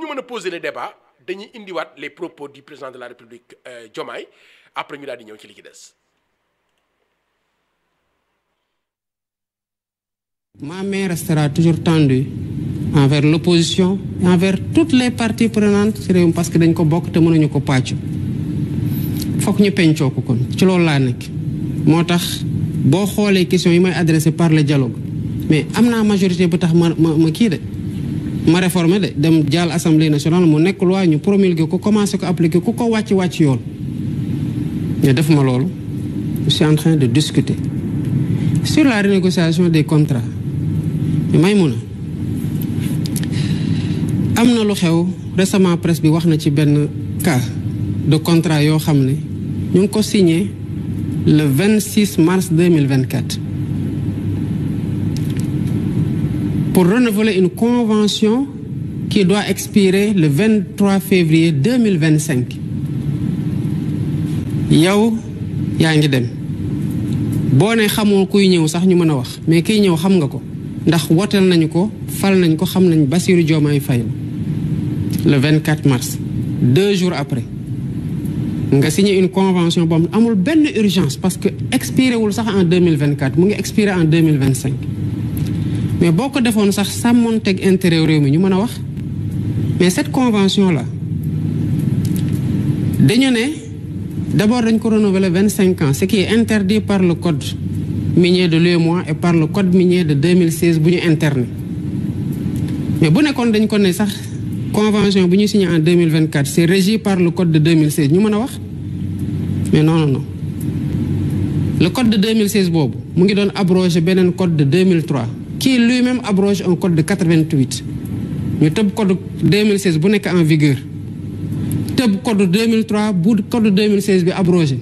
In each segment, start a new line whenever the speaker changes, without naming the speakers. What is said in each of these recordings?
ñu mën a poser le débat dañuy indiwaat les propos du président de la République Diomaye après ñu daal di ñëw ci li ci des.
Ma main restera toujours tendue envers l'opposition et envers toutes les parties prenantes ci réew mi parce que dañ ko bokk te mënuñu ko pàccu fokk ñu pencoo ko kon ci loolu laa nekk. moo tax boo xoolee question yi may adressé par le dialogue mais am naa majorité bu tax ma kii de ma réformer de dem jàll assemblée nationale mu nekk loi ñu promulguer ko commencé ko appliquer ku ko wàcc yoon mais def ma loolu je suis en train de discuter sur la renégociation des contrats may mun a am na lu xew récemment presse bi wax na ci benn cas de contrat yoo xam ne ñu ngi ko signé le 26 mars 2024 pour renouveler une convention qui doit expirer le 23 février 2025 yow yaa ngi dem boo ne xamoo kuy ñëw sax ñu mën a wax mais kiy ñëw xam nga ko ndax wooteel nañu ko fal nañ ko xam nañ Bassirou Diomaye Faye le 24 mars 2 jours après nga signé une convention boobu amul benn urgence parce que expiré wul sax en 2024 mu ngi expiré en 2025 mais boo ko defoon sax sàmmoonteeg intérêt réew mi ñu mën a wax mais cette convention là dañu ne d'abord dañ ko renouveler 25 ans ce qui est interdit par le code minier de l'UEMOA et par le code minier de 2016 bu ñu interné mais bu nekkoon dañ ko ne sax convention bu ñu signé en 2024 c'est régi par le code de 2016 ñu mën a wax mais non le code de 2016 boobu mu ngi doon abroger beneen code de 2003 qui lui-même abroge un code de 88 ñu tëb code 2016 bu nekk en vigueur tëb code 2003 bu code 2016 bi abrogé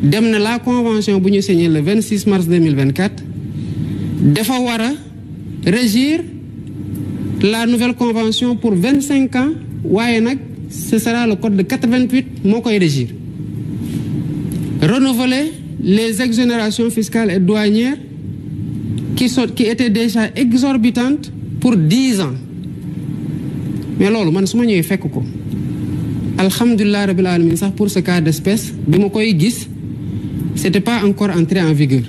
dem na la convention bu ñu signé le 26 mars 2024 dafa war a régir la nouvelle convention pour 25 ans waaye nag ce sera le code de 88 moo koy régir renouveler les exonérations fiscales et douanières qui étaient déjà exorbitantes pour 10 ans mais loolu man su ma ñëwee fekk ko alhamdulilah rabbil alamin sax pour ce cas d'espèce bi ma koy gis c'était pas encore entré en vigueur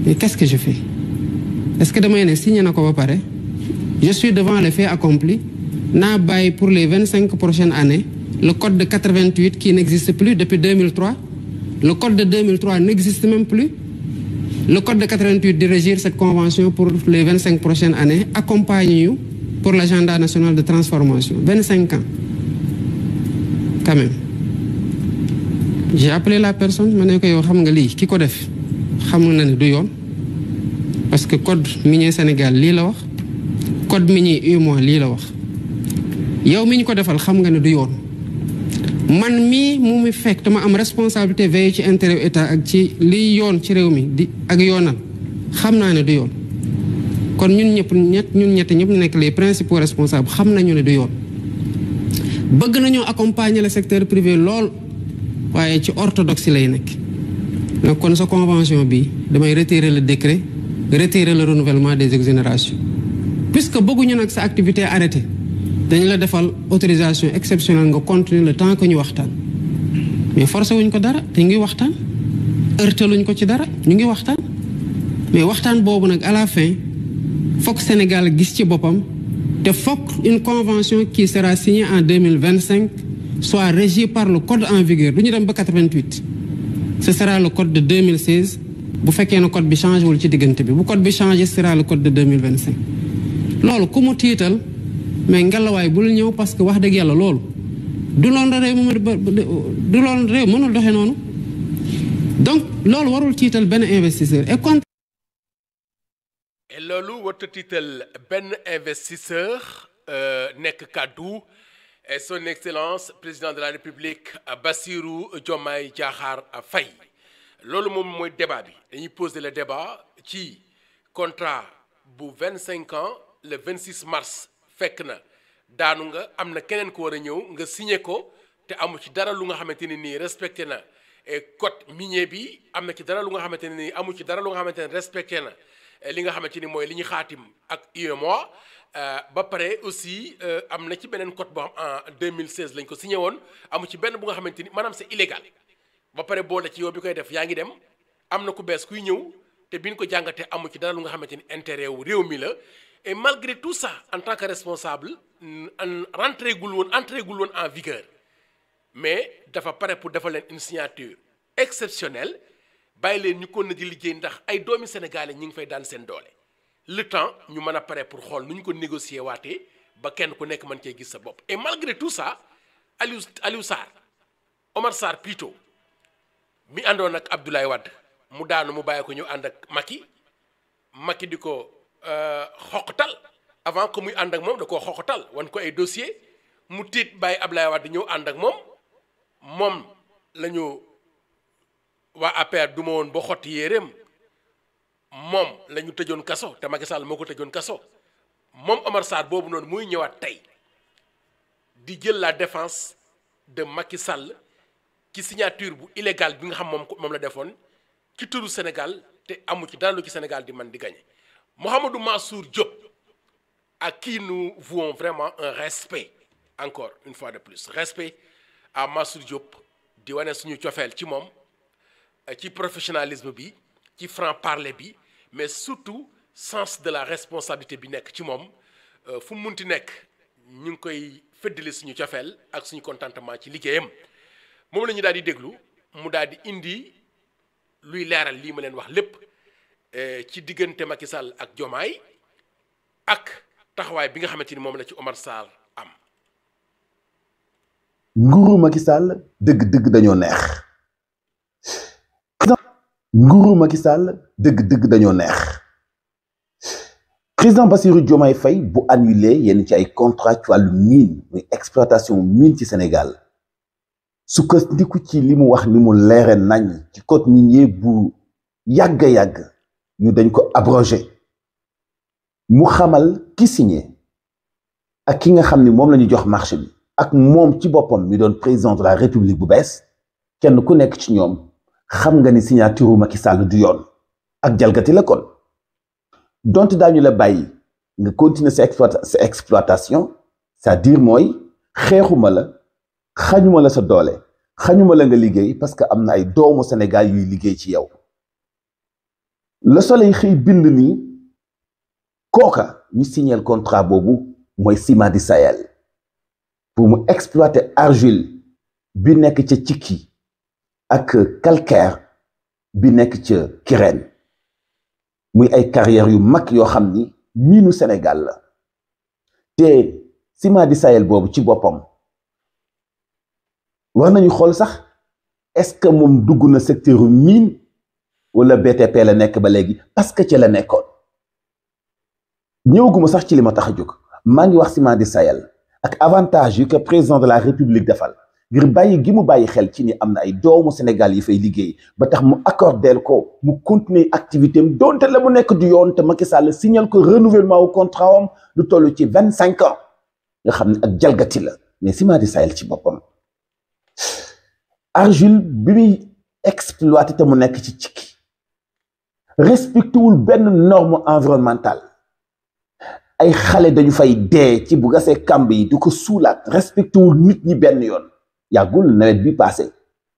mais qu'est-ce que je fais est-ce que damay ne signé na ko ba pare je suis devant les faits accomplis naa bàyyi pour les 25 prochaines années le code de 88 qui n'existe plus depuis 2003 le code de 2003 n'existe même plus le code de 88 de régir cette convention pour les 25 prochaines années accompagne ñu pour l'agenda national de transformation 25 ans quand même j'ai appelé la personne ma ne ko yow xam nga lii ki ko def xam na ne du yoon parce que code minier Sénégal lii la wax code minier UEMOA lii la wax yow mi ñu ko defal xam nga ne du yoon man mii mu mi fekk dama am responsabilité veiller ci intérêt état ak ci liy yoon ci réew mi di ak yoonal xam naa ne du yoon kon ñun ñett ñëpp nekk les principaux responsables xam nañu ne du yoon bëgg nañoo accompagner le secteur privé lool waaye ci orthodoxie lay nekk donc kon sa convention bi damay retirer le décret retirer le renouvellement des exonérations puisque bëgguñu nag sa activité arrêtée dañu la defal autorisation exceptionnelle nga continuer le temps que ñu waxtaan mais forcé wuñ ko dara te ñu ngi waxtaan heurteluñ ko ci dara ñu ngi waxtaan mais waxtaan boobu nag à la fin fokk Sénégal gis ci boppam te fokk une convention qui sera signée en 2025 soit régie par le code en vigueur du ñu dem ba 88 ce sera le code de 2016 bu fekkee ne code bi changé wul ci diggante bi bu code bi changé ce sera le code de 2025 loolu ku mu tiital mais ngelawaay bul ñëw parce que wax dëgg yàlla loolu du loolu réew mënul doxee noonu donc loolu warul tiital benn investisseur et
loolu warta tiital benn investisseur nekk kàddu son excellence président de la république Bassirou Diomaye Diakhar Faye loolu moom mooy débat bi dañuy poser le débat ci contrat bu 25 ans le 26 mars fekk na daanu nga am na keneen ko war a ñëw nga signé ko te amu ci dara lu nga xamante ne nii respecté na code minier bi am na ci dara lu nga xamante ne nii amu ci dara lu nga xamante ne respecté na li nga xamante ni mooy li ñu xaatim ak UEMOA ba pare aussi am na ci beneen code boo xam en 2016 lañ ko signé woon amu ci benn bu nga xamante ni maanaam c'est illégal ba pare boole ci yow bi koy def yaa ngi dem am na ku bees kuy ñëw te bi ñu ko jàngatee amu ci dara lu nga xamante ni intérêt wu réew mi la et malgré tout ça en tant que responsable entré gul woon en vigueur mais dafa pare pour defal leen une signature exceptionnelle bàyyi leen ñu kon na di liggéey ndax ay doomi sénégalais ñi ngi fay daan seen doole le temps ñu mën a pare pour xool nu ñu ko négocier waatee ba kenn ku nekk mën cee gis sa bopp et malgré tout ça Aliou Sarr Omar Sarr plutôt mi àndoon ak Abdoulaye Wade mu daanu mu bàyyi ko ñu ànd ak Macky di ko xoqatal avant que muy ànd ak moom da koo xoqatal wan ko ay dossier mu tiit bàyyi Abdoulaye Wade ñëw ànd ak moom la ñu waa APR duma woon ba xotti yéeréem moom la ñu tëjoon kaso te Macky Sall moo ko tëjoon kaso moom Omar Sarr boobu noonu muy ñëwaat tey di jël la défense de Macky Sall ci signature bu illégale bi nga xam moom la defoon ci turu Sénégal te amu ci dara lu ci Sénégal di man di gagner Mouhamadou Mansour Diop à qui nous vouons vraiment un respect encore une fois de plus respect à Mansour Diop di wane suñu cofeel ci moom ci professionnalisme bi ci franc-parler bi mais surtout sens de la responsabilité bi nekk ci moom fu mu munti nekk ñu ngi koy feddali suñu cofeel ak suñu contentement ci liggéeyam moom la ñu daal di déglu mu daal di indi luy leeral lii ma leen wax lépp ci diggante Macky Sall ak Diomaye ak taxawaay bi nga xamante ni moom la ci Omar Sarr am.
nguuru Macky Sall dëgg-dëgg dañoo neex. nguuru Macky Sall dëgg-dëgg dañoo neex. président Bassirou Diomaye Faye bu annulé yenn ci ay contrat ci wàllu mine muy exploitation mine ci Sénégal sukkandiku ci li mu wax ni mu leere nañ ci code minier bu yàgg ñu dañ ko abrogé mu xamal ki signé ak ki nga xam ni moom la ñu jox marché bi ak moom ci boppam mi doon président de la république bu bees kenn ku nekk ci ñoom xam nga ni signature Macky Sall du yoon ak jalgati la kon donte daañu la bàyyi nga continuer sa exploitation c'est-à-dire mooy xeexuma la xañuma la sa doole xañuma la nga liggéey parce que am na ay doomu Sénégal yuy liggéey ci yow Le Soleil xëy bind nii kooka ñu signer contrat boobu mooy Ciments du Sahel pour mu exploiter argile bi nekk ca Cikki ak calcaire bi nekk ca Kirène muy ay carrières yu mag yoo xam ni miinu Sénégal la te Ciments du Sahel boobu ci boppam war nañu xool sax est-ce que moom dugg na secteur mine wala BTP la nekk ba léegi parce que ci la nekkoon ñëwaguma sax ci li ma tax a jóg maa ngi wax Ciments du Sahel ak avantage yu que président de la République defal ngir bàyyi gi mu bàyyi xel ci ni am na ay doomu Sénégal yi fay liggéey ba tax mu accordeel ko mu continuer activité am donte la mu nekk du yoon te Macky Sall signal ko renouvellement au contrat am lu toll ci 25 ans nga xam ne ak jalgati la mais Ciments du Sahel ci boppam argile bi muy exploité te mu nekk ci Cikki respecté wul benn norme environnementale ay xale dañu fay dee ci bu gasee kàmb yi du ko suulaat respecté wul nit ñi benn yoon yàggul nawet bi passé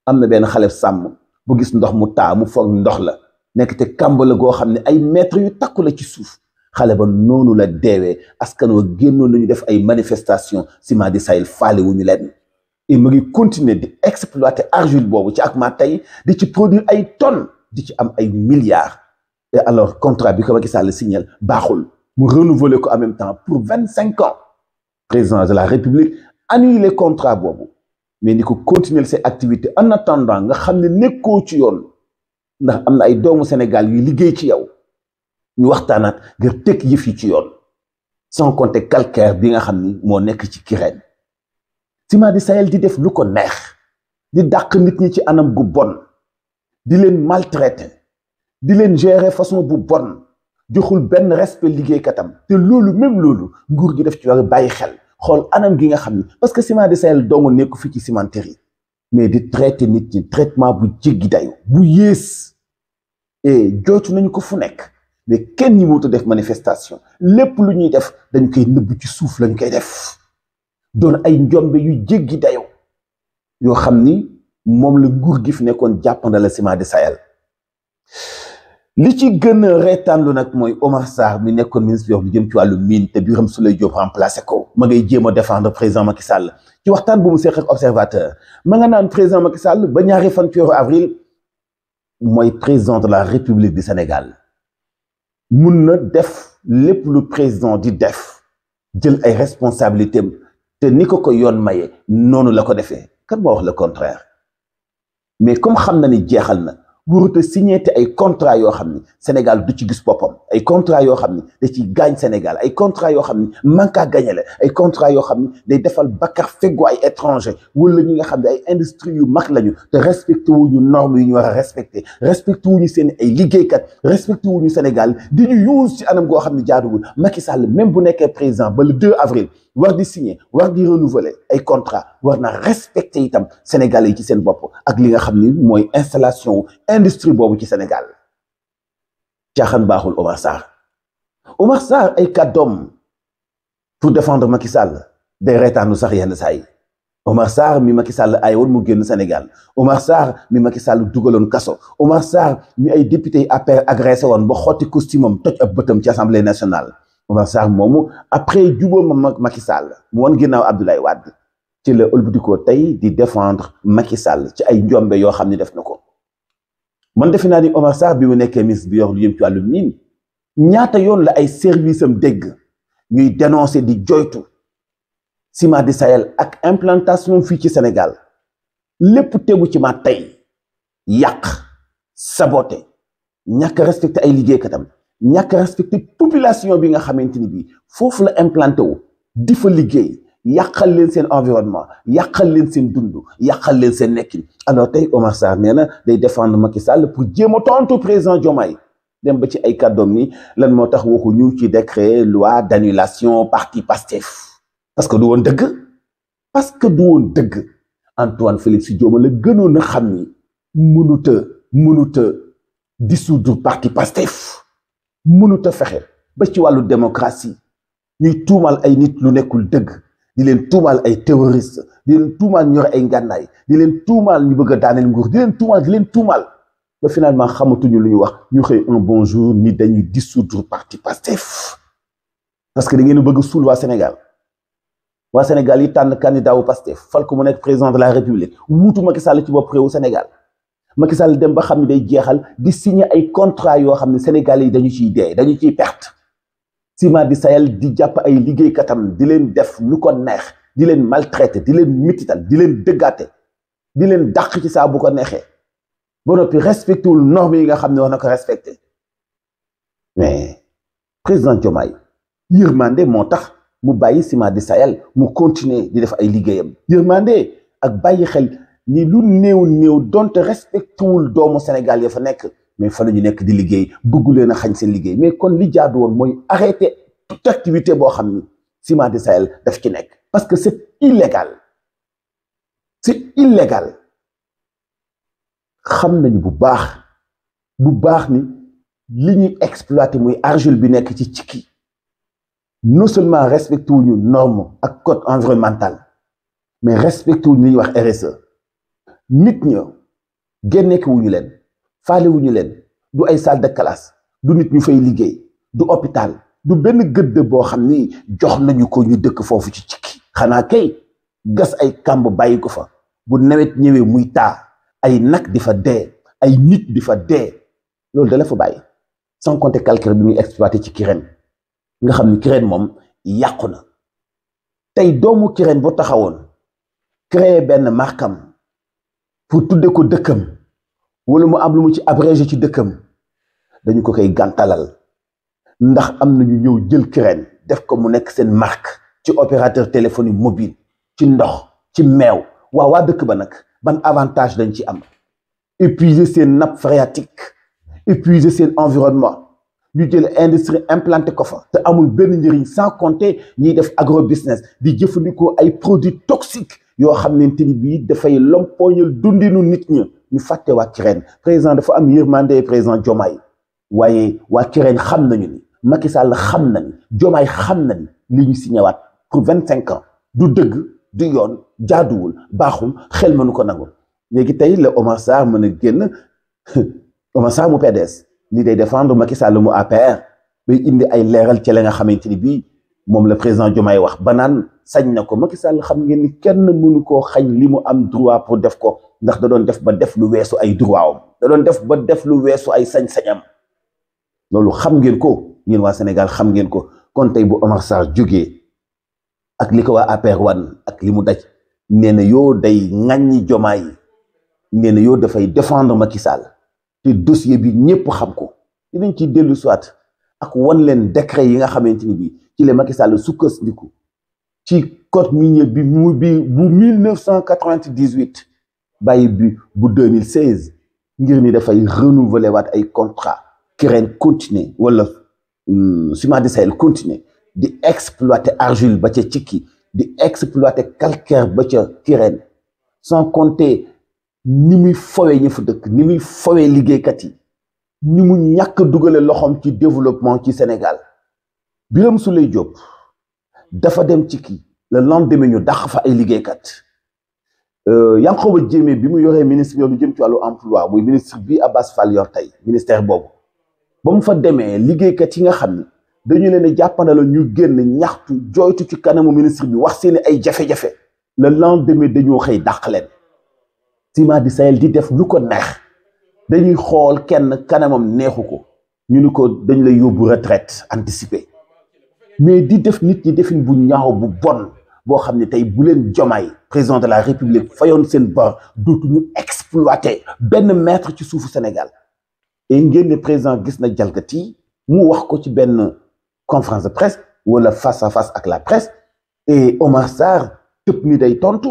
am na benn xale sàmm bu gis ndox mu taa mu foog ndox la nekk te kàmb la goo xam ne ay mètres yu takku la ci suuf xale ba noonu la deewee askan wa génnoon nañu def ay manifestation Ciments du Sahel faale wu ñu leen et mu ngi continuer di exploiter argile boobu ci ak ma tey di ci produire ay tonnes di ci am ay milliards et alors contrat bi ko Macky Sall signal baaxul mu renouveler ko en même temps pour 25 ans président de la République annuler contrat boobu mais ni ko continuer ses activités en attendant nga xam ne nekkoo ci yoon ndax am na ay doomu Sénégal yuy liggéey ci yow ñu waxtaanaat ngir teg yëf yi ci yoon sans compter calcaire bi nga xam ni moo nekk ci Kirène Ciments du Sahel di def lu ko neex di dàq nit ñi ci anam gu bon di leen maltraiter di leen gérer façon bu bon joxul benn respect liggéeykatam te loolu même loolu nguur gi def ci war a bàyyi xel xool anam gi nga xam ni parce que Ciments du Sahel dong nekku fi ci cimenterie mais di traiter nit ñi traitement bu jéggi dayo bu yées et jooytu nañu ko fu nekk mais kenn ñi wutu def manifestation lépp lu ñuy def dañ koy nëbb ci suuf lañ koy def doon ay njombe yu jéggi dayo yoo xam ni moom la nguur gi fi nekkoon jàppanda la ciment de Sahel li ci gën a reetaanlu nag mooy Omar Sarr mi nekkoon ministre bi jëm ci wàllu mine te Birame Souleye Diop remplacé ko ma ngay jéem a défendre président Macky Sall ci waxtaan bu mu seq ak observateur ma nga naan président Macky Sall ba ñaari fan ci weeru avril mooy président de la République du Sénégal mun na def lépp lu président di def jël ay responsabilités te ni ko yoon maye noonu la ko defee kan moo wax le contraire mais comme xam na ni jeexal na warut a signé te ay contrat yoo xam ni Sénégal du ci gis boppam ay contrat yoo xam ni da ci gaañ Sénégal ay contrat yoo xam ni manque à gagner la ay contrat yoo xam ni day defal bakkar feggo ay étranger wala ñi nga xam ne ay industrie yu mag lañu te respecté wuñu normes yu ñu war a respecté wuñu seen ay liggéeykat respecté wuñu Sénégal di ñu use ci anam goo xam ne jaaduwul Macky Sall même bu nekkee président ba le 2 avril war di signer war di renouveler ay contrat war na respecté itam Sénégalais yi ci seen bopp ak li nga xam ni mooy installation industrie boobu ci Sénégal caaxaan baaxul Omar Sarr ay kàddoom pour défendre Macky Sall day reetaanu sax yenn saa yi Omar Sarr mi Macky Sall ay woon mu génn Sénégal Omar Sarr mi Macky Sall dugaloon kaso Omar Sarr mi ay député APR agressé woon ba xotti costume am toj ab bëtam ci assemblée nationale Omar Sarr moomu après jubóo ma Macky Sall mu woon ginnaaw Abdoulaye Wade ci la ëlbudikoo tey di défendre Macky Sall ci ay njombe yoo xam ni def na ko man defe naa ni Omar Sarr bi mu nekkee ministre bi yor lu yëm ci wàllu mine ñaata yoon la ay service am dégg ñuy dénoncer di joytu ciment du Sahel ak implantation fii ci Sénégal lépp tegu ci ma tey yàq saboté ñàkk respecté ay liggéeykatam ñàkk respecté population bi nga xamante ni bii foofu la implanté wu di fa liggéey yàqal leen seen environnement yàqal leen seen dund yàqal leen seen nekkin alors tey Omar Sarr nee na day défendre Macky Sall pour jéem a tontu président Diomaye dem ba ci ay kàddoom ni lan moo tax waxuñu ci décret loi d'annulation parti Pastef parce que du woon dëgg Antoine Félix Diome la gënoon a xam ni mënuta dissoudre parti Pastef mënuta fexe ba ci wàllu démocratie ñuy tuumal ay nit lu nekkul dëgg di leen tuumaal ay terroriste di leen tuumaal ñore ay ngànnaay di leen tuumaal ñu bëgg a daaneel nguur di leen tuumaal ba finalement xamatuñu lu ñu wax ñu xëy un bon jour ni dañuy dissoudre parti Pastef parce que da ngeen bëgg suul waa Sénégal yi tànn candidat wu Pastef fal ko mu nekk président de la République wuutu Macky Sall ci bopp réewu Sénégal Macky Sall dem ba xam ne day jeexal di signer ay contrat yoo xam ne Sénégalais yi dañu ciy dee dañu ciy perte ciment du Sahel di jàpp ay liggéeykatam di leen def lu ko neex di leen maltraité di leen mitital di leen dëggaate di leen dàq ci saa bu ko neexee ba noppi respecté wul normes yi nga xam ne wax na ko respecté mais président Diomaye yërmande moo tax mu bàyyi ciment du Sahel mu continuer di def ay liggéeyam yërmande ak bàyyi xel ni lu néew donte respecté wul doomu Sénégal ya fa nekk mais fa la ñu nekk di liggéey bëggu leen a xañ seen liggéey mais kon li jaadu woon mooy arrêter toute activité boo xam ni ciment du Sahel daf ci nekk parce que c'est illégal xam nañu bu baax ni li ñuy exploité muy argile bi nekk ci Cikki non seulement respecté wuñu norme ak code environnemental mais respecté wuñu li ñuy wax RSE nit ña génneeki wuñu leen faale wuñu leen du ay salle de classe du nit ñu fay liggéey du hôpital du benn gëdd boo xam ni jox nañu ko ñu dëkk foofu ci Cikki xanaa kay gas ay kàmb bàyyi ko fa bu nawet ñëwee muy taa ay nag di fa dee ay nit di fa dee loolu dala fa bàyyi sans compter calcaire bi muy exploité ci Kirène nga xam ni Kirène moom yàqu na tey doomu Kirène bu taxawoon créer benn markam pour tudde ko dëkkam wala mu am lu mu ci abrégé ci dëkkam dañu ko koy gàntalal ndax am na ñu ñëw jël Kirène def ko mu nekk seen marque ci opérateur téléphonie mobile ci ndox ci meew waa dëkk ba nag ban avantage dañ ci am épuiser seen nappe phréatique épuiser seen environnement ñu jël industrie implanté ko fa te amul benn njëriñ sans compter ñiy def agro business di jëfandikoo ay produits toxiques yoo xam ne ni bii dafay lompoñal dundinu nit ñi ñu fàtte waa Kirène président dafa am yërmande président Diomaye waaye waa Kirène xam nañu ni Macky Sall xam na ni Diomaye xam na ni li ñu signé waat pour 25 ans du dëgg du yoon jaaduwul baaxul xel mënu ko nangu léegi tey la Omar Sarr mën a génn Omar Sarr mu PDS li day défendre Macky Sall mu APR bay indi ay leeral ci la nga xamante ni bii moom la président Diomaye wax ba naan sañ na ko Macky Sall xam ngeen ni kenn mënu koo xañ li mu am droit pour def ko ndax da doon def ba def lu weesu ay droit am da doon def ba def lu weesu ay sañ-sañam loolu xam ngeen ko yéen waa Sénégal xam ngeen ko kon tey bu Omar Sarr jógee ak li ko waa APR wan ak li mu daj nee na yoo day ŋàññi Diomaye nee na yoo dafay défendre Macky Sall te dossier bi ñëpp xam ko dinañ ci dellu soit ak wan leen décret yi nga xamante ni bi ci la Macky Sall sukkandiku ci code minier bi bu 1998 bàyyi bi bu 2016 ngir ni dafay renouveler waat ay contrat Kirène continuer wala Ciments du Sahel continuer di exploiter argile ba ca Cikki di exploiter calcaire ba ca Kirène sans compter ni muy fowee ñi fa dëkk ni muy fowee liggéeykat yi ni mu ñàkk dugale loxoom ci développement ci Sénégal Birame Souleye Diop dafa dem Cikki le lendemain ñu dàq fa ay liggéeykat Yankhoba Diémé bi mu yoree ministre bi lu jëm ci wàllu emploi muy ministre bi Abass Fall yor tey ministère boobu ba mu fa demee liggéeykat yi nga xam ni dañu leen a jàppandala ñu génn ñaxtu jooytu ci kanamu ministre bi wax seeni ay jafe-jafe le lendemain dañoo xëy dàq leen Ciments du Sahel di def lu ko neex dañuy xool kenn kanamam neexu ko ñu ni ko dañ lay yóbbu retraite anticipée mais di def nit ñi defin bu ñaaw bu bon boo xam ne tey bu leen Diomaye président de la République fayoon seen bor dootuñu exploiter benn mètre ci suufu Sénégal et ngeen ne président gis na jalgati mu wax ko ci benn conférence de presse wala face à face ak la presse et Omar Sarr tëb ni day tontu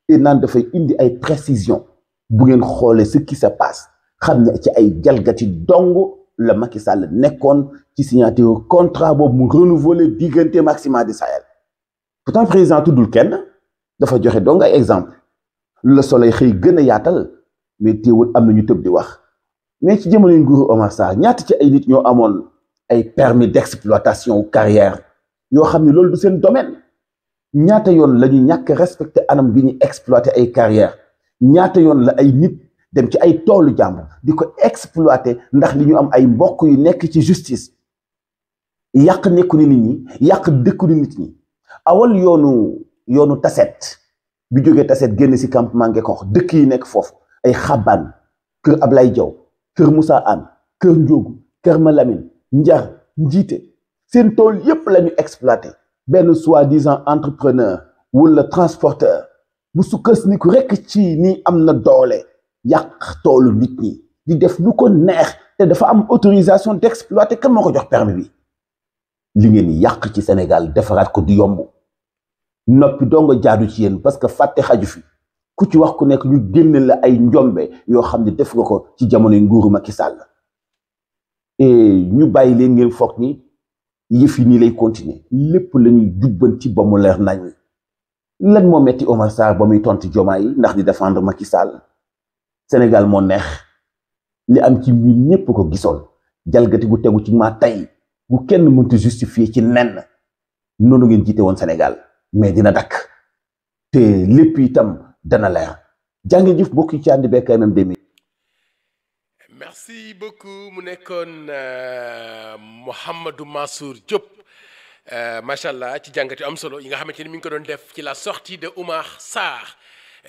et naan dafay indi ay précision bu ngeen xoolee ce qui se passe xam ne ci ay jalgati dong la Macky Sall nekkoon ci signature contrat boobu mu renouveler diggante Ciments du Sahel pourtant président tuddul kenn dafa joxe dong ay exemple Le Soleil xëy gën a yaatal mais teewul am na ñu tëb di wax mais ci jamono nguuru Omar Sarr ñaata ci ay nit ñoo amoon ay permis d'exploitation carrière yoo xam ne loolu du seen domaine ñaata yoon la ñu ñàkk respecté anam bi ñu exploité ay carrière ñaata yoon la ay nit dem ci ay toolu jàmbur di ko exploité ndax li ñu am ay mbokk yu nekk ci justice yàq nekku ni nit ñi yàq dëkku ni nit ñi awal yoonu Tassette bi jógee Tassette génn si campement Ngekoox dëkk yi nekk foofu ay Xabaan kër Ablaye Diaw kër Moussa Anne kër Ndiogu kër Malamine Njar Njiite seen tool yépp la ñu exploité benn soi-disant entrepreneur wala transporteur bu sukkandiku rekk ci ni am na doole yàq toolu nit ñi di def lu ko neex te dafa am autorisation d'exploiter kan moo ko jox permis bi li ngeen yàq ci Sénégal defaraat ko du yomb noppi donga jaadu ci yéen parce que fàtte xaju fi ku ci wax ku nekk ñu génne la ay njombe yoo xam ne def nga ko ci jamonoy nguuru Macky Sall et ñu bàyyi leen ngeen foog ni yëf yi nii lay continuer lépp la ñuy jubbanti ba mu leer nañ lan moo metti Omar Sarr ba muy tontu Diomaye ndax di défendre Macky Sall Sénégal moo neex li am ci mbir ñépp ko gisoon jalgati gu tegu ci maa tey bu kenn mënta justifier ci nenn noonu ngeen jiite woon Sénégal mais dina dakk te lépp itam dana leer jàngi jëf bokk ci ànd beeg KMM 2000.
merci beaucoup mu nekkoon Mouhamadou Mansour Diop macha allah ci jàngati am solo yi nga xamante ni mi ngi ko doon def ci la sortie de Omar Sarr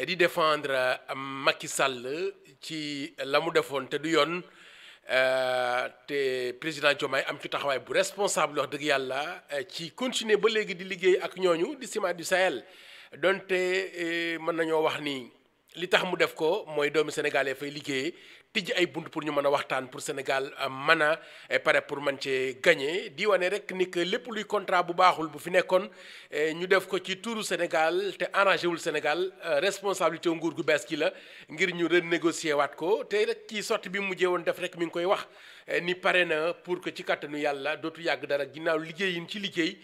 di défendre Macky Sall ci la mu defoon te du yoon te président Diomaye am ci taxawaay bu responsable wax dëgg yàlla ci continuer ba léegi di liggéey ak ñooñu di Ciments du Sahel donte mën nañoo wax ni li tax mu def ko mooy doomi sénégalais fay liggéeyee tijji ay bunt pour ñu mën a waxtaan pour Sénégal mën a pare pour mën cee gagné di wane rek ni que lépp luy contrat bu baaxul bu fi nekkoon ñu def ko ci tuuru Sénégal te arrangé wul Sénégal responsabilité nguur gu bees gi la ngir ñu renégocier waat ko te rek ci sortie bi mu mujjee woon def rek mi ngi koy wax ni pare na pour que ci kàttanu yàlla dootu yàgg dara ginnaaw liggéeyin ci liggéey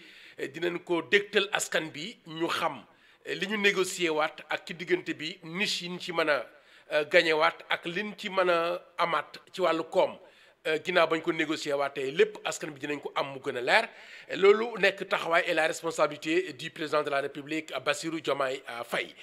dinañ ko dégtal askan bi ñu xam li ñu négocier waat ak ci diggante bi niche yi ñu ci mën a gañewaat ak liñ ci mën a amaat ci wàllu koom ginnaaw bañ ko négocier waatee lépp askan bi dinañ ko am mu gën a leer loolu nekk taxawaay et la responsabilité du président de la République Bassirou Diomaye Faye